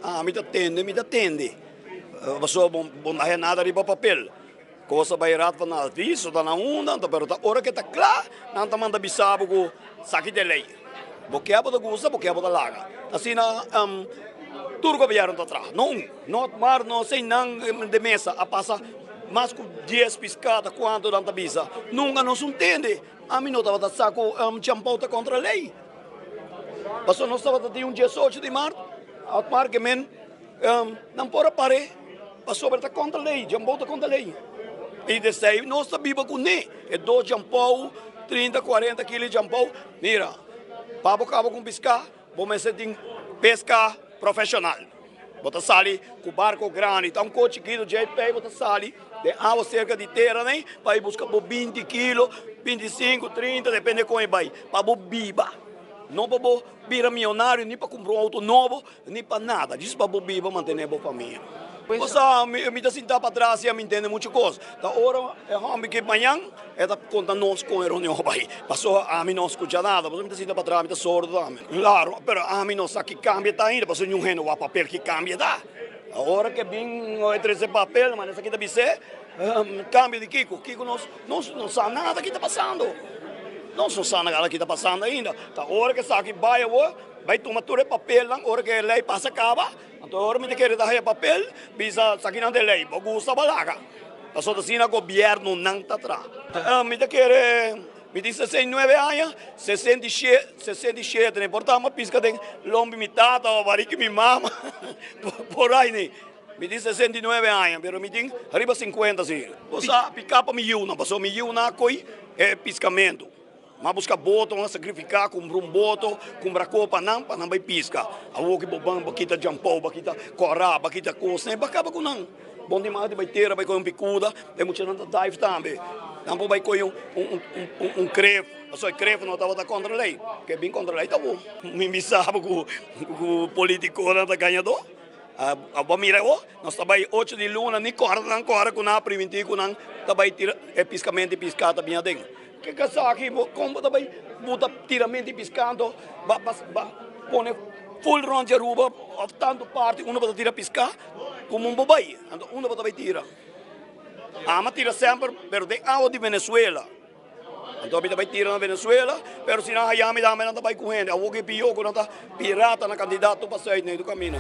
Ami ta tende, mi ta tende. Pasobra bo bo no haya nada riba papel. Kos a bai Raad van Advies, ta na unda, anto pero ta ora ke ta kla, nan ta manda bisa bo ku saki ta e lei. Bo ke bo ta gusta, bo ke bo ta laga. Asina tur gobièrnu ta traha, no un. No mar no sei nan de mesa a pasa mas ku dies piská ta kuantu nan ta bisa. Nunka nos un tende. Ami no tabata sa ku champou ta kontra lei. Pasobra nos tabata tin un diesocho di mart, Otmar ke men nan por a par'é pasobra ta kontra lei, champou ta kontra lei. I desei nos ta biba kuné e dos champou, trinta, kuarenta kilo di champou. Mira, pa bo kaba ku un piská, bo mester tin peska profeshonal. Bo ta sali ku barko grandi, ta un ko chikitu djei pei bo ta sali den awa serka di tera nei pa e buska bo binti kilo, binti sinku, 30, depende kon e bai, pa bo biba. No pa bo bira mionario, ni pa kumpra un outo nobo, ni pa nada, djis pa bo biba, mantené bo famia. Bo sa, mi ta sintá patras i a mi ntende muchu kos. Ta ora e hòmber ke mañan e ta konta nos kon e reunion a bai. Pasobra ami no skucha nada, pasobra mi ta sinta patras, mi ta sordo tambe. Klaro, pero ami no sa ki kambia ta ainda, pasobra niun hende wak papel ki kambia ta. Ora ke bin e trese papel, manera esaki ta bis'é, kambio di kiko? Kiko nos, nos no sa nada ki ta pasando. Nos no sa nada ki ta pasando ainda. Ta ora ke esaki bai awor, bai tuma tur e papelnan, ora ke e lei pasa kaba, anto ora mi ta kere ta haya papel, bisa esakinan ta e lei, bo gusta bo laga. Pasobra asina gobiernonan ta traha. Mi ta kere, mi tin 69 aña, 67, no importa mi a pisca den lombi mi tata o bariki mi mama, por ai ni. Mi tin 69 aña, pero mi tin riba 50 si. Bo sa pica pa mi yiunan, pasobra mi yiunan a coy e piscamento. M'a buska boto, m'a sakrifiká, kumpra un boto, kumpra ko pa nan, pa nan bai piska. Awor ki bo ban, bo kita djampou, bo kita kòrá, bo kita kos, bo kaba ku nan. Bon di mas di bai tera, bai kohe un pikuda, e muchanan ta dive tambe. Nan por bai kohe un kref, pasobra e kref no tabata kontra lei. Ke bin kontra lei ta bo. Mi bisa bo ku politikonan ta gañadó. Abo mira awor, nos ta bai ocho di luna, ni kòrda nan kòrda ku nan a primintí ku nan ta bai tira e piskamentu di piská ta bin aden. Ke kasaki bo kon bo ta bai buta tiramento di piská anto ba ba pone full rond di Aruba of tantu parti unda bo ta tira piská komo bo bai anto unda bo ta bai tira. Ama tira semper pero den awa di Venezuela anto mi ta bai tira na Venezuela pero si nan haya mi tambe nan ta bai ku hende awor ke pio ku nan ta pirata na kandidato pa sùit nei tur kaminda.